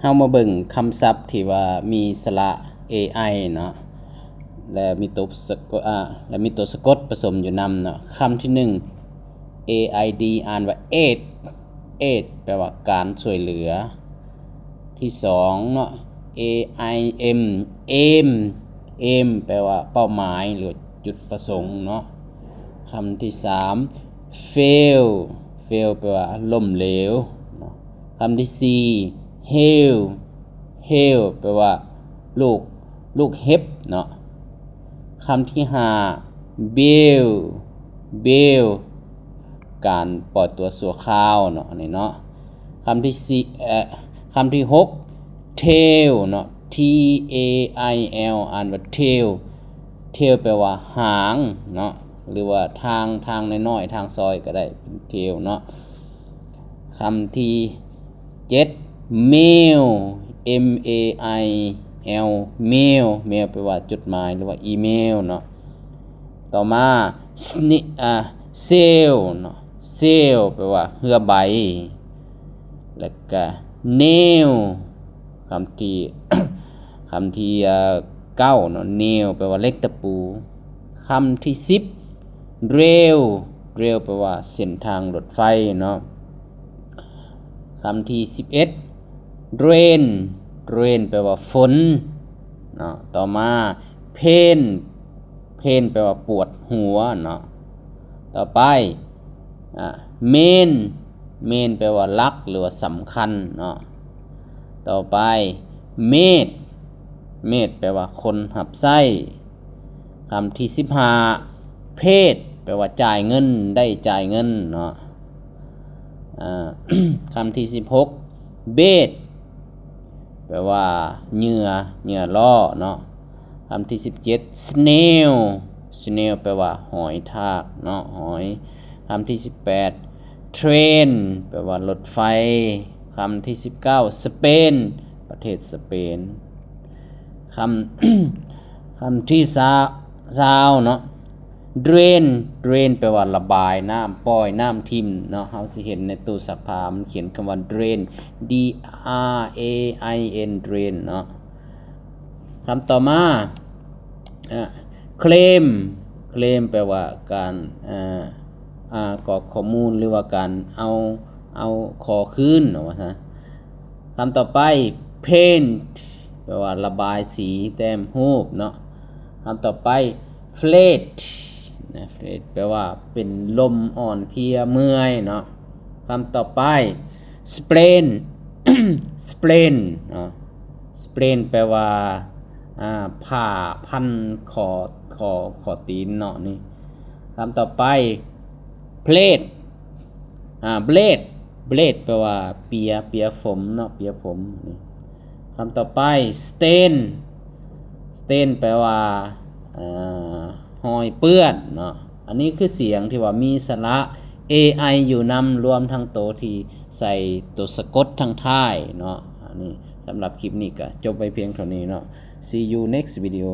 ເຮົາມາເບິ່ງຄຳສັບທີ່ວ່າມີສະຫຼະ ເອໄອ ເນາະ ແລະ ມີຕົວສະກົດ ອາ ແລະ ມີຕົວສະກົດປະສົມຢູ່ນຳເນາະ. ຄຳທີໜຶ່ງ ເອໄອດີ ອ່ານວ່າ aid aid ແປວ່າການຊ່ວຍເຫຼືອ. ທີສອງເນາະ ເອໄອເອັມ aim aim ແປວ່າເປົ້າໝາຍ ຫຼື ຈຸດປະສົງເນາະ. ຄຳທີສາມ fail fail ແປວ່າລົ້ມເຫຼວເນາະ. ຄຳທີສີ່ hail hail ແປວ່າລູກ ລູກເຫັບເນາະ. ຄຳທີຫ້າ bail bail ການປ່ອຍຕົວຊົ່ວຄາວເນາະ ອັນນີ້ເນາະ. ຄຳທີສີ່ ເອີ ຄຳທີຫົກ tail ເນາະ T A I L ອ່ານວ່າ tail tail ແປວ່າຫາງເນາະ ຫຼືວ່າທາງ ທາງນ້ອຍໆ ທາງຊອຍກໍໄດ້ ເປັນ tail ເນາະ. ຄຳທີເຈັດ mail M A I L mail mail ແປວ່າຈົດໝາຍ ຫຼືວ່າອີເມວເນາະ. ຕໍ່ມາ sne- ອາ sail ເນາະ sail ແປວ່າເຮືອໃບ ແລ້ວກະ nail ຄຳທີ ຄຳທີ ເອີ ເກົ້າເນາະ nail ແປວ່າເຫຼັກຕະປູ. ຄຳທີສິບ rail rail ແປວ່າເສັ້ນທາງລົດໄຟເນາະ. ຄຳທີສິບເອັດ rain rain ແປວ່າຝົນເນາະ. ຕໍ່ມາ pain pain ແປວ່າປວດຫົວເນາະ. ຕໍ່ໄປ ອາ main main ແປວ່າຫຼັກ ຫຼືວ່າສຳຄັນເນາະ. ຕໍ່ໄປ maid maid ແປວ່າຄົນຮັບໃຊ້. ຄຳທີສິບຫ້າ paid ແປວ່າຈ່າຍເງິນ ໄດ້ຈ່າຍເງິນເນາະ. ອາ ຄຳທີສິບຫົກ bait ແປວ່າເຫຍື່ອ ເຫຍື່ອລໍ້ເນາະ. ຄຳທີສິບເຈັດ snail snail ແປວ່າຫອຍທາກເນາະ ຫອຍ. ຄຳທີສິບແປດ train ແປວ່າລົດໄຟ. ຄຳທີສິບເກົ້າ Spain ປະເທດສະເປນ. ຄຳ ຄຳທີຊາ- ຊາວເນາະ drain drain ແປວ່າລະບາຍນ້ຳ ປ່ອຍນ້ຳຖິ້ມເນາະ. ເຮົາຊິເຫັນໃນຕູ້ຊັກຜ້າມັນຂຽນຄຳວ່າ drain D R A I N drain ເນາະ. ຄຳຕໍ່ມາ ອາ claim claim ແປວ່າການ ອາ ອາ ກອກຂໍ້ມູນ ຫຼືວ່າການເອົາ ເອົາຂໍຄືນເນາະ ວ່າຊະ. ຄຳຕໍ່ໄປ paint ແປວ່າລະບາຍສີ ແຕ້ມຮູບເນາະ. ຄຳຕໍ່ໄປ flat ນະ flat ແປວ່າເປັນລົມອ່ອນເພຍເມື່ອຍເນາະ. ຄຳຕໍ່ໄປ sprain sprain ເນາະ sprain ແປວ່າ ອາ ຜ້າພັນຂໍ້ ຂໍ້ ຂໍ້ຕີນເນາະນີ້. ຄຳຕໍ່ໄປ plait ອາ blade blade ແປວ່າເປຍ ເປຍຜົມເນາະ ເປຍຜົມ. ຄຳຕໍ່ໄປ stain stain ແປວ່າ ເອີ ຮອຍເປື້ອນເນາະ. ອັນນີ້ຄືສຽງທີ່ວ່າມີສະຫຼະ ເອໄອ ຢູ່ນຳ ລວມທັງໂຕທີ່ໃສ່ໂຕສະກົດທາງທ້າຍເນາະ. ອັນນີ້ ສຳລັບຄລິບນີ້ກໍຈົບໄວ້ພຽງເທົ່ານີ້ເນາະ. See you next video.